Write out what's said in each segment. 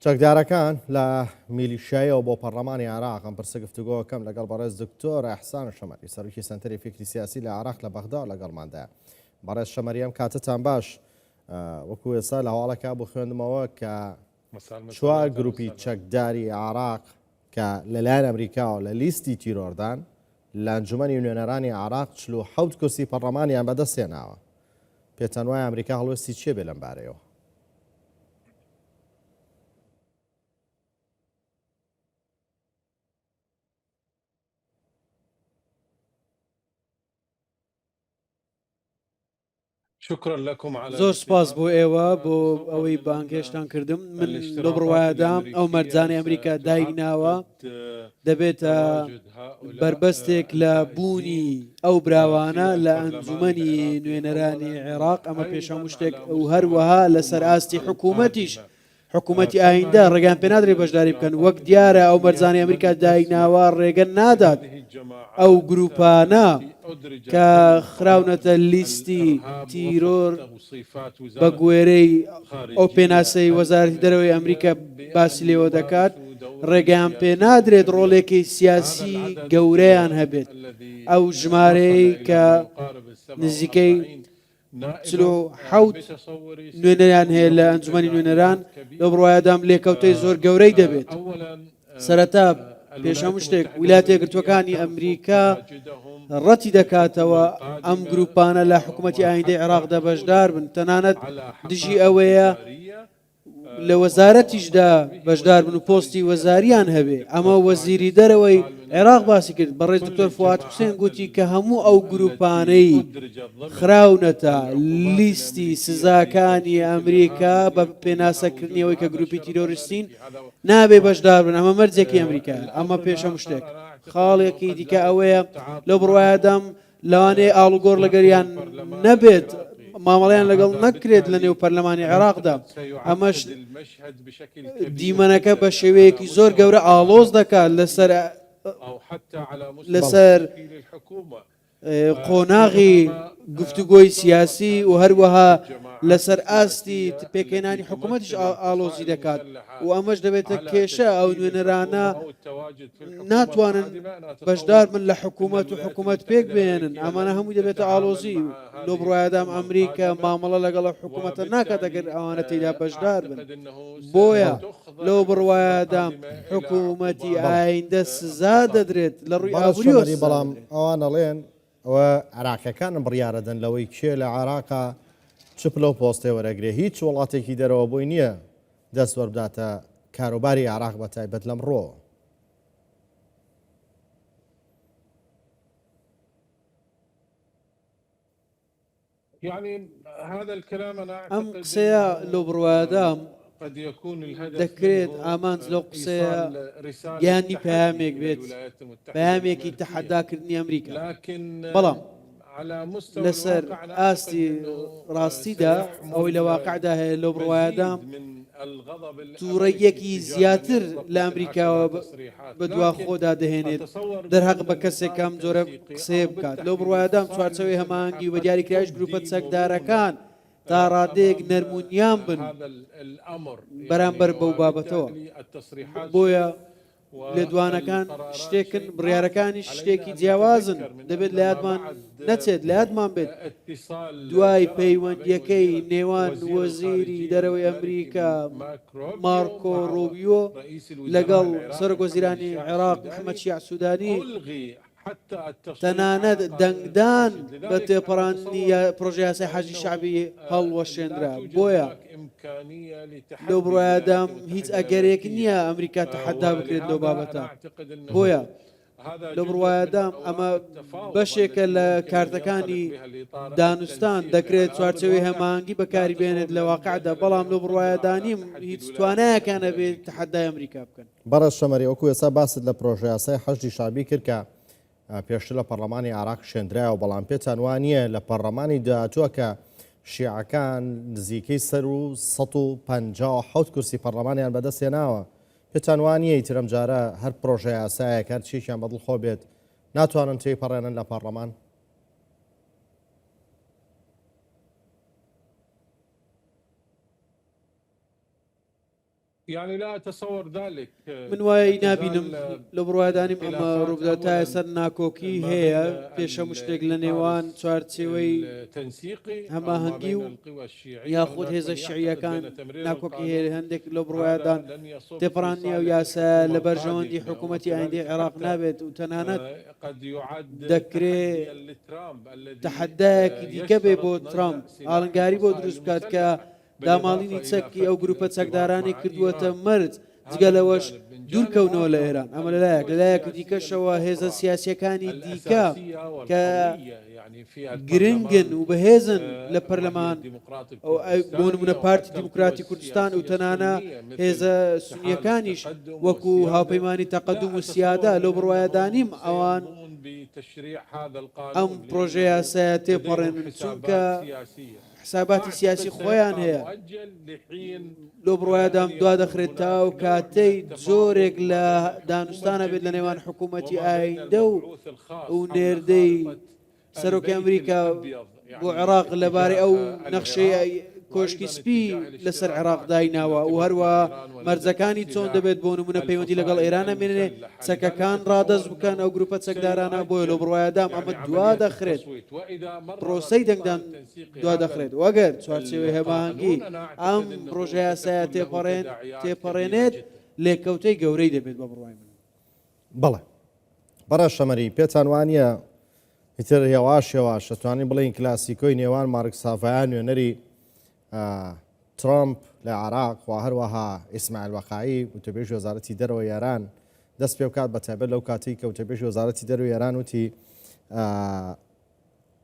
چەکدارەکان لە میلیشیایەوە بۆ پەڕلەمانی عێراق، ئەم پرسە گفتوگۆکەم لەگەڵ بەڕێز دکتۆر ئیحسان شەمەری سەرۆکی سەنتەری فیکری سیاسی لە عێراق لە بەغدا لەگەڵماندایە. بەڕێز شەمەری ئەم کاتەتان باش. وەکو ئێستا لە هەواڵەکە بۆ خوێندمەوە کە چوار گروپی چەکداری عێراق کە لەلایەن ئەمریکاوە لە لیستی تیرۆردان لە ئەنجومەنی نوێنەرانی عێراق 47 کورسی پەڕلەمانیان بەدەستهێناوە. پێتان وایە ئەمریکا هەڵوێستی چیە بێ لەم بارەیەوە؟ زۆر سوپاس بۆ ئێوە بۆ ئەوەی بانگهێشتان کردم من لەو بڕوایەدام ئەو مەرجانەی ئەمریکا دایناوە دەبێتە بەربەستێک لە بوونی ئەو براوانە لە ئەنجومەنی نوێنەرانی عێراق، ئەمە پێش هەموو شتێک و هەروەها لەسەر ئاستی حکوومەتیش، حکوومەتی ئایندە ڕێگەیان پێنادرێت بەشداری بکەن، وەک دیارە ئەو مەرجانەی ئەمریکا دایناوە ڕێگە نادات ئەو گرووپانە کە خراونەتە لیستی تیرۆر بە گوێرەی ئەو پێناسەی وەزارەتی دەرەوەی ئەمریکا باسی لێوە دەکات، ڕێگەیان پێ نادرێت ڕۆڵێکی سیاسی گەورەیان هەبێت. ئەو ژمارەیەی کە نزیکەی 47 نوێنەریان هەیە لە ئەنجومەنی نوێنەران، لەو بڕوایەدام لێکەوتەی زۆر گەورەی دەبێت. سەرەتا پێش هەموو شتێک ویلایەتە یەکگرتووەکانی ئەمریکا ڕەتی دەکاتەوە ئەم گروپانە لە حکوومەتی ئایندەی عێراقدا بەشدار بن، تەنانەت دژی ئەوەیە لە وەزارەتیشدا بەشدار بن و پۆستی وەزاریان هەبێ. ئەمە وەزیری دەرەوەی عێراق باسی کرد، بەڕێز دکتۆر فواد حوسێن گوتی کە هەموو ئەو گروپانەی خراونەتە لیستی سزاکانی ئەمریکا بە پێناسەکردنی ئەوەی کە گروپی تیرۆریستین، نابێ بەشدار بن، ئەمە مەرجێکی ئەمریکایە، ئەمە پێش هەموو شتێک. خاڵێکی دیکە ئەوەیە لەو بڕوایەدام لەوانەیە ئاڵوگۆڕ لەگەریان نەبێت، مامەڵەیان لەگەڵ نەکرێت لە نێو پەرلەمانی عێراقدا، ئەمەش دیمەنەکە بە شێوەیەکی زۆر گەورە ئاڵۆز دەکات لەسەر لەسەر قۆناغی گفتوگۆی سیاسی و هەروەها لەسەر ئاستی پێکهێنانی حکوومەتیش ئاڵۆزی دەکات و ئەمەش دەبێتە کێشە ئەو نوێنەرانە ناتوانن بەشدار بن لە حکوومەت و حکوومەت پێک بێنن ئەمانە هەمووی دەبێتە ئاڵۆزی و لۆ بڕایەدام ئەمریکا مامەڵە لەگەڵ حکوومەتە ناکات ئەگەر ئەوانە تێدا بەشدار بن بۆیە لەو بڕوایەدام حکوومەتی ئایندە سزا دەدرێت لە ڕووی ئابووریەوە بەڵام سزا بەڵام دەدرێت. ئەوان ئەڵێن ئەوە عێراقیەکانن بڕیارەدەن لەوەی کێ لە عێراقا چ پلە و پۆستێ وەرەگرێ هیچ وڵاتێکی دەرەوە بۆی نییە دەست وەربداتە کاروباری عێراق بە تایبەت لەم ڕووەوە. ئەم قسەیە لەو بڕوایەدام دەکرێت ئامانج لەو قسەیە گەیاندنی پەیامێک بێت، پەیامێکی تەحەداکردنی ئەمریکا، بەڵام لەسەر ئاستی ڕاستیدا ئەوەی لە واقعدا هەیە لەو بڕوایەدام تووڕەییەکی زیاتر لە ئەمریکاوە بەدوا خۆدا دەهێنێت دەرهەق بە کەسێک کە ئەم جۆرە قسەیە بکات. لەو بڕوایەدام چوارچێوەی هەماهەنگی و بە دیاریکراویش گروپە چەکدارەکان تا ڕادەیەک نەرم و نیان بن بەرامبەر بەو بابەتەوە. بۆیە لێدوانەکان شتێکن، بڕیارەکانیش شتێکی جیاوازن، دەبێت لە یادمان نەچێت، لە یادمان بێت دوای پەیوەندییەکەی نێوان وەزیری دەرەوەی ئەمریکا مارکۆ ڕوبیۆ لەگەڵ سەرۆکوەزیرانی عێراق محەمەد شیاع سودانی، تەنانەت دەنگدان بە تێپەڕاندنی پڕۆژەیاسای حەشدی شەعبی هەڵوەشێنرا، بۆیە لەو بڕوایەدام هیچ ئەگەرێک نییە ئەمریکا تەحەدا بکرێت لەو بابەتە، بۆیە لەو بڕوایەدام ئەمە بەشێکە لە کارتەکانی دانوستان، دەکرێت چوارچێوەی هەماهەنگی بەکاری بێنێت لە واقعدا، بەڵام لەو بڕوایەدانیم هیچ توانایەکیان هەبێت تەحەدای ئەمریکا بکەن. بەڕێز شەمەری وەکو ئێستا باست لە پرۆژەیاسای حەشدی شەعبی کرد کە پێشتر لە پەڕلەمانی عێراق شێندرایەوە، بەڵام پێتان وا نییە لە پەڕلەمانی داهاتووە کە شیعەکان نزیکەی سەر و 157 کورسی پەڕلەمانیان بەدەست هێناوە، پێتان وا نییە ئیتر ئەمجارە هەر پرۆژەیاسایەک هەر چیەکیان بەدڵ خۆ بێت ناتوانن تێیپەڕێنن لە پەڕلەمان؟ من وای نابینم لە بڕوایدانیم ئەمە ڕووبدات تا ئێستا ناکۆکی هەیە پێش هەموو شتێک لە نێوان چوارچێوەی هەماهەنگی و یاخود هێزە شیعیەکان ناکۆکی هەیە هەندێک لەو بڕوایەدان تێپەڕاندنی ئەو یاسایە لە بەرژەوەندی حکوومەتی ئایندەی عێراق نابێت و تەنانەت دەکرێ تەحەدایەکی دیکە بێ بۆ ترامپ ئاڵنگاری بۆ دروست بکات کە داماڵینی چەکی ئەو گروپە چەکدارانەی کردووەتە مەرج، جگە لەوەش دوورکەونەوە لە ئێران، ئەمە لەلایەک، لەلایەکی دیکەشەوە هێزە سیاسییەکانی دیکە کە گرنگن و بەهێزن لە پەرلەمان، بۆ نمونە پارتی دیموکراتی کوردستان و تەنانە هێزە سونییەکانیش وەکو هاوپەیمانی تەقەدوم و سیادە، لەو بڕوایەدانیم ئەوان ئەم پڕۆژە یاسایە تێپەڕێنن، چونکە حساباتی سیاسی خۆیان هەیە لۆ بڕوایەدام دوا دەخرێت تا ئەو کاتەی جۆرێک لە دانوستانە بێت لە نێوان حکوومەتی ئایندە و و نێردەی سەرۆکی ئەمریکا بۆ عێراق لەبارەی ئەو نەخشەی کۆشکی سپی لەسەر عێراق دایناوە و هەروە مەرجەکانی چۆن دەبێت بۆ نمونە پەیوەندی لەگەڵ ئێران نەمێنێ چەکەکان ڕادەست بکەن ئەو گروپە چەکدارانە بۆیە لەو بڕوایەدام ئەمە دوا دەخرێت پرۆسەی دەنگدان دوا دەخرێت و ئەگەر چوارچێوەی هەماهەنگی ئەم پرۆژە یاسایە تێپەڕێن تێپەڕێنێت لێکەوتەی گەورەی دەبێت بە بڕوای من. بەڵێ بەڕێز شەمەری پێتان وانە ئیتر هێواش هێواش دەتوانین بڵێین کلاسیکۆی نێوان مارک ساڤایا نوێنەری ترامپ لە عراق و هەروەها ئیسماعیل بەقایی وتەبێژی وەزارەتی دەرەوەی ئێران دەست پێ بکات بە تایبەت لەو کاتەی کە وتەبێژی وەزارەتی دەرەوەی ئێران وتی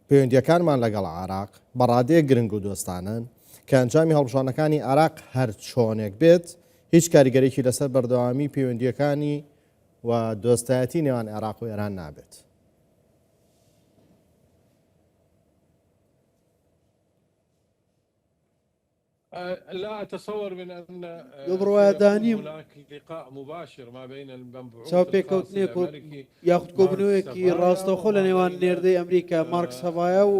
پەیوەندیەکانمان لەگەڵ عراق بە ڕادەیەک گرنگ و دۆستانن کە ئەنجامی هەڵبژاردنەکانی عراق هەر چۆنێک بێت هیچ کاریگەرێکی لەسەر بەردەوامی پەیوەندیەکانی و دۆستایەتی نێوان عێراق و ئێران نابێت. لەو بڕوایەدا نیم چاوپێکەوتنێک و یاخود کۆبوونەوەیەکی ڕاستەوخۆ لە نێوان نێردەی ئەمریکا مارک سەڤایا و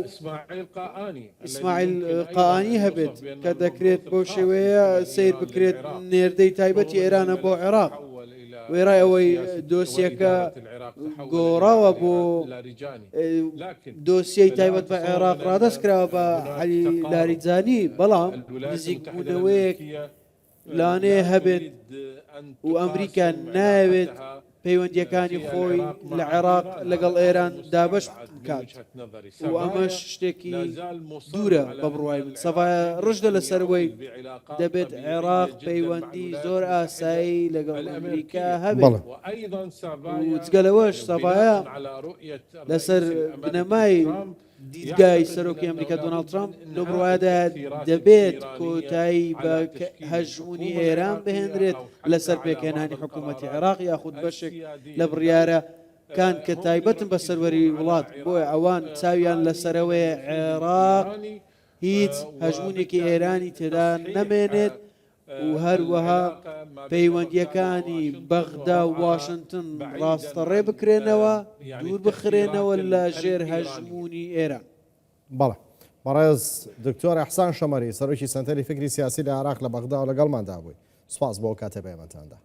ئیسماعیل قائانی هەبێت کە دەکرێت بەو شێوەیە سەیر بکرێت نێردەی تایبەتی ئێرانە بۆ عێراق. وێڕای ئەوەی دۆسیەکە گۆڕاوە بۆ دۆسیەی تایبەت بە عێراق ڕادەست کراوە بە عەلی لاریجانی، بەڵام نزیکبوونەوەیەک لەوانەیە هەبێت و ئەمریکا نایەوێت پەیوەندییەکانی خۆی لە عێراق لەگەڵ ئێران دابەش بکات و ئەمەش شتێکی دوورە بە بڕوای من. سەڤایە ڕژدە لەسەر ئەوەی دەبێت عێراق پەیوەندی زۆر ئاسایی لەگەڵ ئەمریکا هەبێت و جگە لەوەش سەڤایە لەسەر بنەمای دیدگای سەرۆکی ئەمریکا دۆناڵد ترامپ لەو بڕوایەدایە دەبێت کۆتایی بە هەژموونی ئێران بهێنرێت لەسەر پێکهێنانی حکوومەتی عێراق یاخود بەشێک لە بڕیارە کان کە تایبەتن بە سەروەری وڵات بۆیە ئەوان چاویان لەسەرەوەیە عێراق هیچ هەژموونێکی ئێرانی تێدا نەمێنێت و هەروەها پەیوەندییەکانی بەغدا و واشنتن ڕاستەڕێ بکرێنەوە، دوور بخرێنەوە لە ژێر هەژموونی ئێران. بەڵێ. بەڕێز دکتۆر ئیحسان شەمەری، سەرۆکی سەنتەری فیکری سیاسی لە عێراق لە بەغداوە لەگەڵماندا بووی. سوپاس بۆ ئەو کاتەی بە ئێمەتان دا.